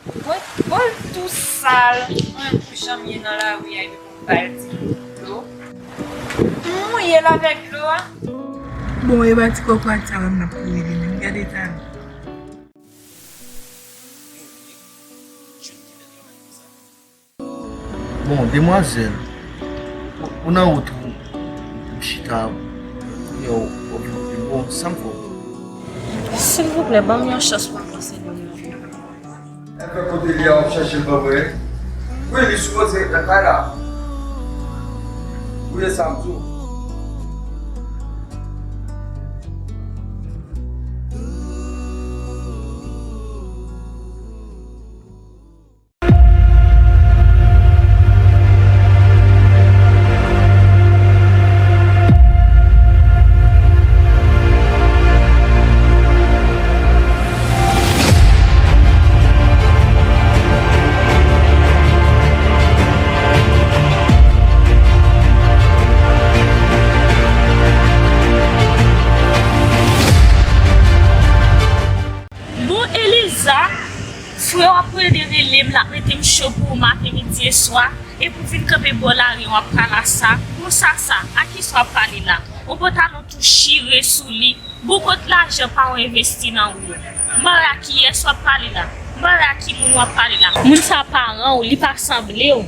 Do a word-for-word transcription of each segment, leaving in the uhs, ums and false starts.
Mwen, bon, l tou sal. Mwen, pou jan m ye nan lari a, epi pou m pa l di dlo. M mouye l avèk dlo a. Bon, e pa ti kòkòt sa menm n ap kouri li menm. Gade talè. Bon, demwazèl, ou, ou nan wout ou, ou chita, ou, ou, ou, bon, sa m fè w? Silvouplè, ban m yon chans pou m pase dlo m nan. Enben, kote li a, w ap chèche l ban mwen? Wi, li sipoze ret nan kay la. Wi, e sa m di w. Bon, Eliza, frè w ap rele, rele m, l ap rete m cho pou ou maten, midi e swa, epi w vin kanpe bò lari a, w ap pale a sa. Bon, sa, sa, a kisa w ap pale la? Yon pantalon tou chire sou li. Bon, kot lajan pa w envesti nan ou yo? M pa wè a kiyès w ap pale la. M pa wè a ki moun w ap pale la. Moun sa paran w, li pa sanble w.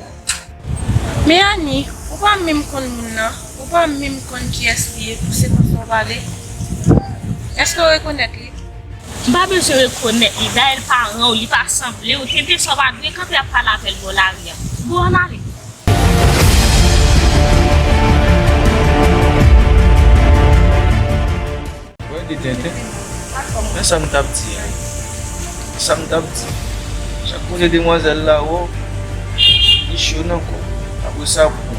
Men Ani, ou pa menm konn moun nan, ou pa menm konn kiyès li ye, pou se konsa w pale. Èske w rekonèt li? M pa bezwen rekonèt li, dayè l paran w, li pa sanble w, tenten sa w pa dwe kanpe ap pale avè l bò lari a. Bon, ann ale. Wè de tenten. Men sa m t ap di a. Sa m t ap di. Chak kote demwazèl la, o, li cho nan kò. Apre sa, pou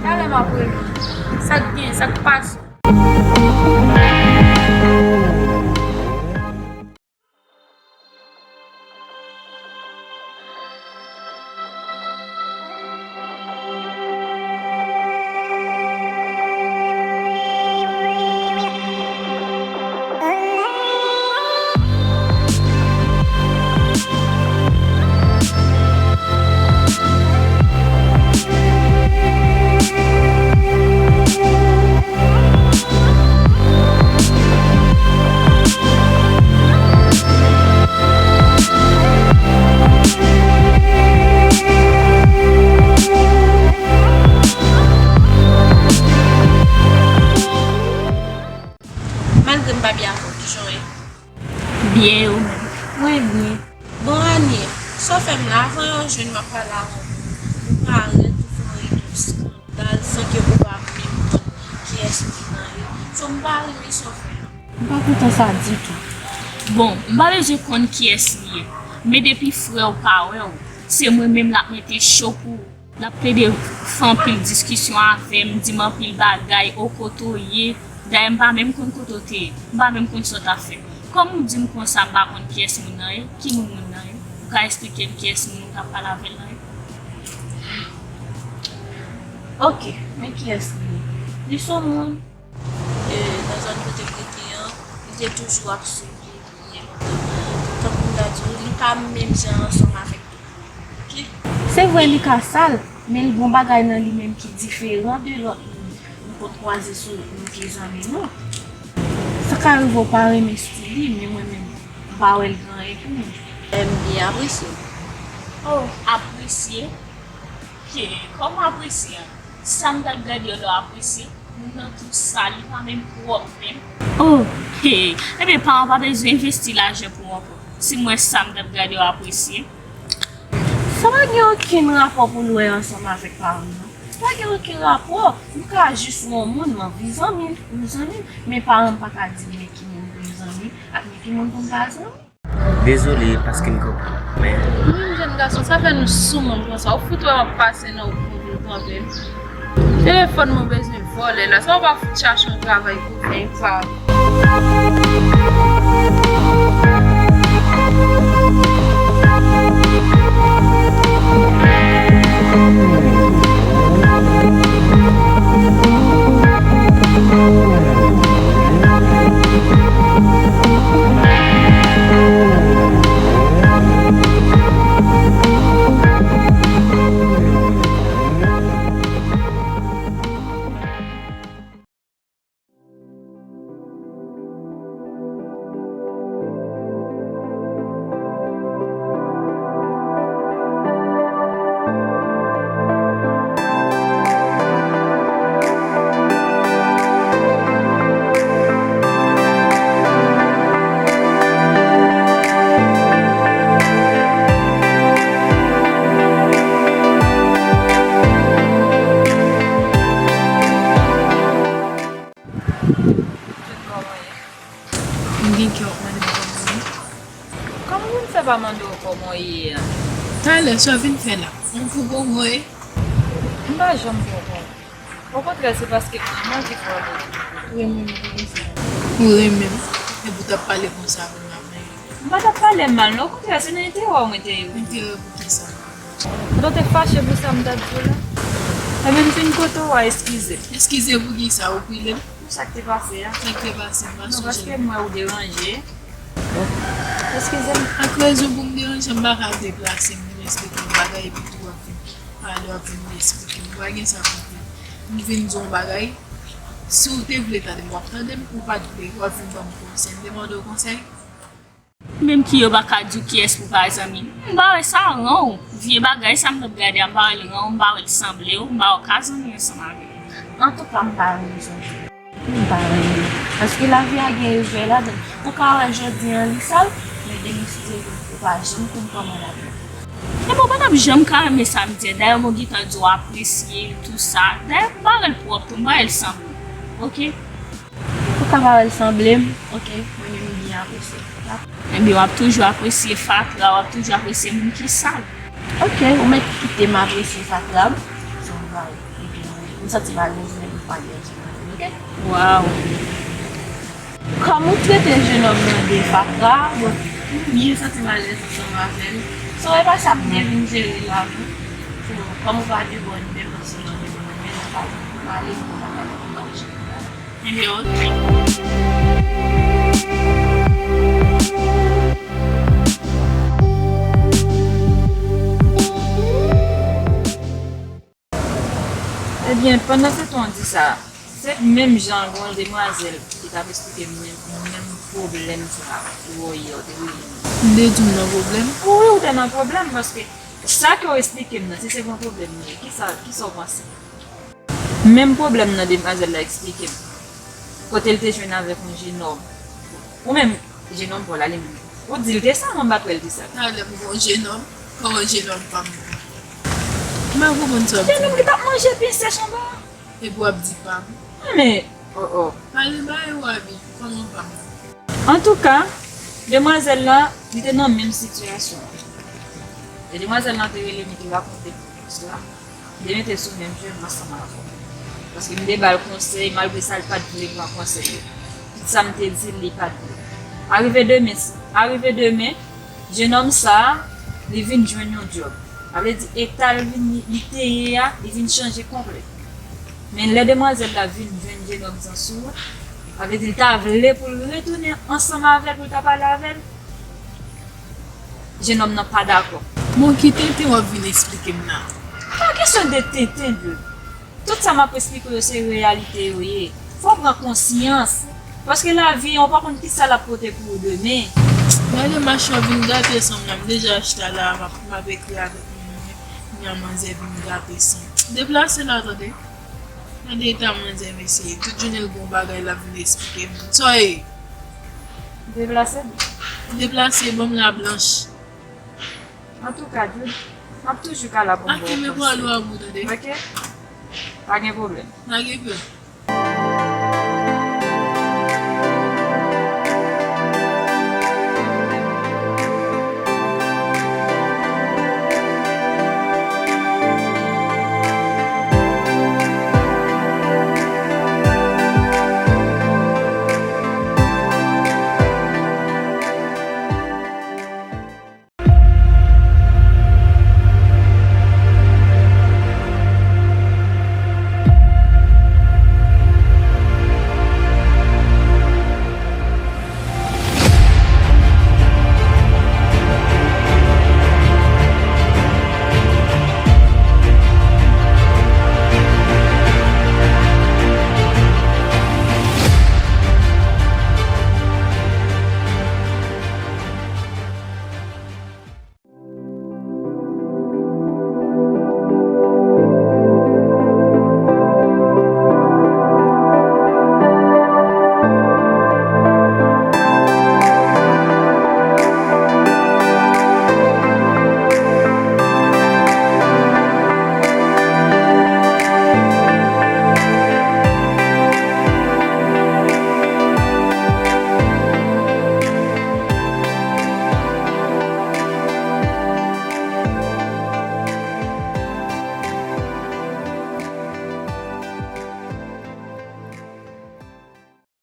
Talè m ap rele w. Sa k gen? Sa k pase? Byen, ou menm? Mwen byen. Bon, Anie, sa w fè m la, avan yon jèn w ap pale a yon moun, ou parèt, ou fè yon reklèm skandal san ke ou pa menm konn kiyès moun nan ye. So, m pa renmen sa w fè a. M pa kontan sa ditou. Bon, m pa bezwen konn kiyès li ye, men depi frè w pa wè w, se mwen menm l ap mete cho pou ou. L ap plede fè anpil diskisyon avè m, di m anpil bagay, o kote w ye. Dayè, m pa menm konn kote w te ye. M pa menm konn sa w t ap fè. Kòm ou di m konsa, m pa konn kiyès moun nan ye, ki moun moun nan ye. Ou ka esplike m kiyès moun ou t ap pale avè l lan ye? Ok, men kiyès li ye. Li se yon moun, e, nan zòn kote m rete an, li te toujou ap swiv li, li ye lontan. Tankou m ta di w, li pa menm jan ansanm avèk tout moun. Ok? Se vre li ka sal, men l gon bagay nan li menm ki diferan de lòt moun nou konn kwaze sou nou ki zanmi nou. Sa ka rive w pa renmen stil li, men mwen menm, m pa wè l gen anyen pou mwen. M byen apresye. Oh, apresye? Ke, kòman apresye an? Sa m t ap gade yo la w apresye? Moun nan tou sal, li pa menm pwòp menm. Oh, he, ebyen pa w pa bezwen envesti lajan pou w ankò. Si m wè sa m t ap gade w apresye. Sa pa gen okenn rapò pou l wè ansanm avèk paran m nan. Pa gen okenn rapò. M ka jis wè yon moun, m anvi zanmi l, pou m zanmi l. Men paran m pa ka di m men ki moun pou m zanmi ak men ki moun pou m pa zanmi. Dezole paske m konprann, men. Menm jèn gason, sa fè nou sou moun konsa. Ou fout wè m ap pase nan wout pou vin kanpe m. Telefòn mwen bezwen vòlè la. Sa w pa fout chache yon travay pou fè, pa. Jèn, kòman w ye? M gen kè w ap mande m kòman m ye. Kòman pou m fè pa mande w kòman w ye a? Talè, sa w vin fè la? Ou pou gongon ye? M pa janm gongon. Okontrè, se paske m renmen w ki fè w gongon. Ou renmen m pou kisa? Ou renmen m, epi w t ap pale konsa pou m ap renmen. M pa t ap pale mal, non. Okontrè, se nan enterè w mwen te ye wi. Enterè pou kisa? Ou te fache pou sa m t ap di w la? Ebyen, m fin kote w a, eskize. Eskize pou kisa? Ou pile m? Pou sa k te pase a. Sa k te pase, m pa sonje. Non, paske m wè ou deranje. Bon, eskize m. Ak rezon pou m deranje, m pa ka deplase m vin esplike yon bagay epi tou w ap vin pale, w ap vin esplike m. Ou pa gen sa pou fè. M vin di w yon bagay. Si w te vle tande m, w ap tande m. Ou pa t vle, w ap vin ban m konsèy. M te mande w konsèy. Menm ki yo pa ka di w kiyès pou pa zanmi. M pa wè sa rann w. Vye bagay sa m t ap gade a, m pa wè l rann w, m pa wè l sanble w, m pa wè w ka zanmi ansanm avè l. Antouka, m pa renmen sa w di. M pa renmen. Paske lavi a gen revè ladan l. Ou ka wè jodi a li sal, men demen si Dye vle, ou pa janm konn kòman l ap ye. Epi w pa t ap janm ka renmen sa m di a. Dayè, m gentan di w apresye l, tou sa. Dayè, m pa wè l pwòp tou, m pa wè l sanble w. Oke? Ou ka pa wè l sanble m, oke, mwen menm m byen apresye. Ebyen, w ap toujou apresye fatra, w ap toujou apresye moun ki sal. Oke, ou mèt kite m apresye fatra m. Se yon bagay. Epi, m santi m alèz, men m pa gen anyen avè l, oke? Waw. Kòm ou trete jenòm nan de fatra, bon, m byen santi m alèz ansanm avè l. So, e pa sa m te vin jere la, non. So, kòm ou pa de bòn, menm si w nan de bòn, men nan pa, m ale, m pa pale, m pa jere la. Ebyen, oke. Ebyen, pandan se tan w di sa, se menm jan gon demwazèl ki t ap esplike m menm, menm pwoblèm sa a, ou wè w te rele m. M te di w nan pwoblèm? Wi, ou te nan pwoblèm, paske sa ke w esplike m nan, si se pa yon pwoblèm li ye, kisa, kisa w panse? Menm pwoblèm nan demwazèl la eksplike m. Kote l te jwenn avèk yon jenòm. Ou menm, jenòm pa w la, li menm. Ou di l te sa, mwen m pa t wè l te sa. Talè m gon jenòm, kòman jenòm pa m nan? M pa konprann sa w ap di. Jenòm ki t ap manje pen sèch anba. Epi w ap di pa m. Men, oh oh. Pale bay ou abi, kòman pa m nan? Antouka, demwazèl la, li te nan menm sitiyasyon an. E demwazèl la te rele m, li te rakonte m istwa. Li te mete sou menm je m ansanm avè m. Paske m te ba l konsèy, malgre sa, li pa t vle pran konsèy yo. Tout sa m te di l, li pa t vle. Arive demen, arive demen, jenòm sa a, li vin jwenn yon djòb. Sa vle di, eta l vin, li te ye a, li vin chanje konplè. Men lè demwazèl la vin jwenn jenòm sa sou wout, sa vle di, li ta vle pou l retounen ansanm avè l, pou l ta pale avè l. Jenòm nan pa dakò. Bon, ki tenten w ap vin eksplike m la? Pa kesyon de tenten, Jude. Tout sa m ap eksplike w yo, se reyalite yo ye. Fò w pran konsyans. Paske lavi an, ou pa konn ki sa l ap pote pou ou demen. Gade machin w ap vin gate san m la, m deja chita la, m ap, m ap ekri avèk moun mwen. Kounya manzè vin gate san m. Deplase la, tande. Gade eta manzè, mesye. Tout jounen l gon bagay l ap vin eksplike m. Sa w ye? Deplase. Deplase, ban m la blanch. Antouka, Jude, m ap toujou ka la pou m ba w konsèy. Ak men pwalo a bou, tande. Ok? Pa gen pwoblèm. Pa gen pè.